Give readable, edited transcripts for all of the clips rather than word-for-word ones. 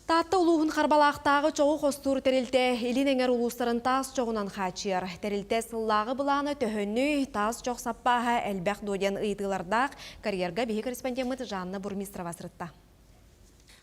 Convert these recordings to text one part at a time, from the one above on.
Таатта улууһун Харбалаахтааҕы чоҕу хостуур тэрилтэ Илин эҥэр улуустарын таас чоҕунан хааччыйар. Тэрилтэ сыллааҕы былаана төһөнүй, таас чох саппааһа элбэх дуо диэн ыйытыылардаах карьерга биһи корреспондеммыт Жанна Бурмистрова сырытта.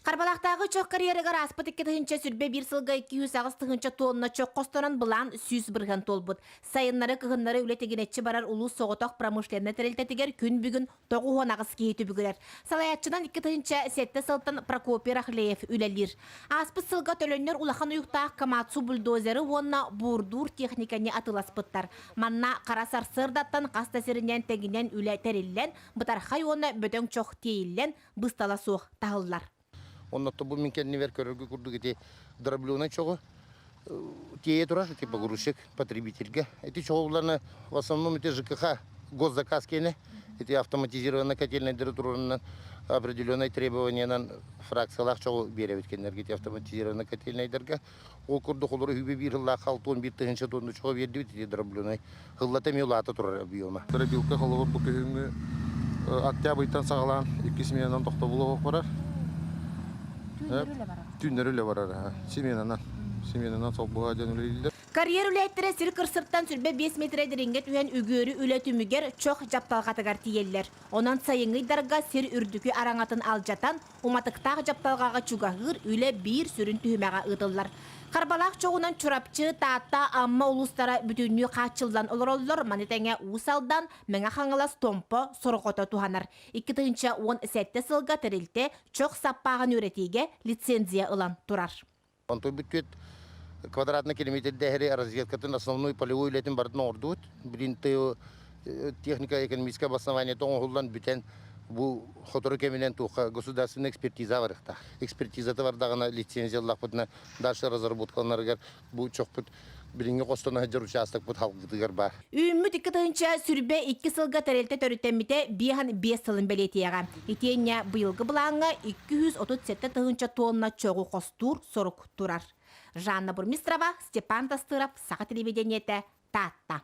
Харбалаахтааҕы чох карьерыгар ааспыт 2021 сылга 208 тыһыынча тонна чох хостонон былаан 100% туолбут. Сайыннары-кыһыннары үлэ тигинэччи барар улуус соҕотох промышленнай тэрилтэтигэр күн бүгүн 98 киһи түбүгүрэр. Салайааччынан 2007 сылтан Прокопий Рахлеев үлэлиир. Ааспыт сылга төлөннөр улахан уйуктаах Камацу бульдозеры уонна буурдуур техниканы атыыласпыттар. Манна хара сарсыардаттан хас да сиринэн тэҥинэн үлэ тэриллэн, бытархай уонна бөдөҥ чох тиэйиллэн, быыстала суох таһыллар. Онно бу мин кэннибэр көрөргө курдук ити дробленый чоҕу тиэйэ турар, ити погрузчик потребительгэ. Ити чоҕуларны в основном ити ЖКХ госзаказ киэнэ, ити автоматизированный котельнайдары туруорунан определенной требованиянан фракциялаах чоҕу биэрэбит кинилэргэ ити автоматизированный котельнайдарга. Ол курдук олору үбү биир сыллаах халтуон биир тыһыынча тонна чоҕу биэрдибит ити дробленый. Сыллата эмиэ улаата турар объема. Дробилка холобур бу күһүҥҥү октябрьтан саҕалаан икки сменанан тохтобул оһох барар. Түүннэри үлэ барар. Сменанан. Сменанан солбуһа диэн үлэлииллэр. Карьер үлэһиттэрэ сир кырсыттан сүрбэ биэс миэтэрэ дириҥҥэ түһэн үгүөрү үлэ түмүгэр чох дьапталҕатыгар тиийэллэр. Онон сайыҥҥы ыйдарга сир үрдүкү араҥатын алдьатан, уматыктаах дьапталҕаҕа чугаһыыр үлэ биир сүрүн түһүмэҕэ ыытыллар. Харбалаах чоҕунан Чурапчы, Таатта, Амма улуустара бүтүннүү хааччыллан олороллор, маны тэҥэ Уус Алдан, Мэҥэ Хаҥалас, Томпо сорҕото туһанар. 2017 сылга тэрилтэ чох саппааҕын үөрэтиигэ лицензия ылан турар. Онтон бүттүөт квадратный километрдээһэри разведкатын основной полевой үлэтин барытын оҥордубут. Билин техника экономическое обоснование оҥоһуллан бүтэн бу сотору кэминэн туохха государственная экспертиза барыахтаах. Экспертизата бардаҕына лицензия ыллахпытына дальше разработкаларыгар бу чохпут билиҥҥи хостоно сылдьар учаастакпыт халгытыгар баар. Үүммүт 2022 сылга тэрилтэ төрүттэммитэ 55 сылын бэлиэтиэҕэ. Итиэннэ быйылгы былааҥҥа 237 тыһыынча тонна чоҕу хостуур сорук турар. Жанна Бурмистрова, Степан Тастыров, Саха телевидениетэ, Таатта.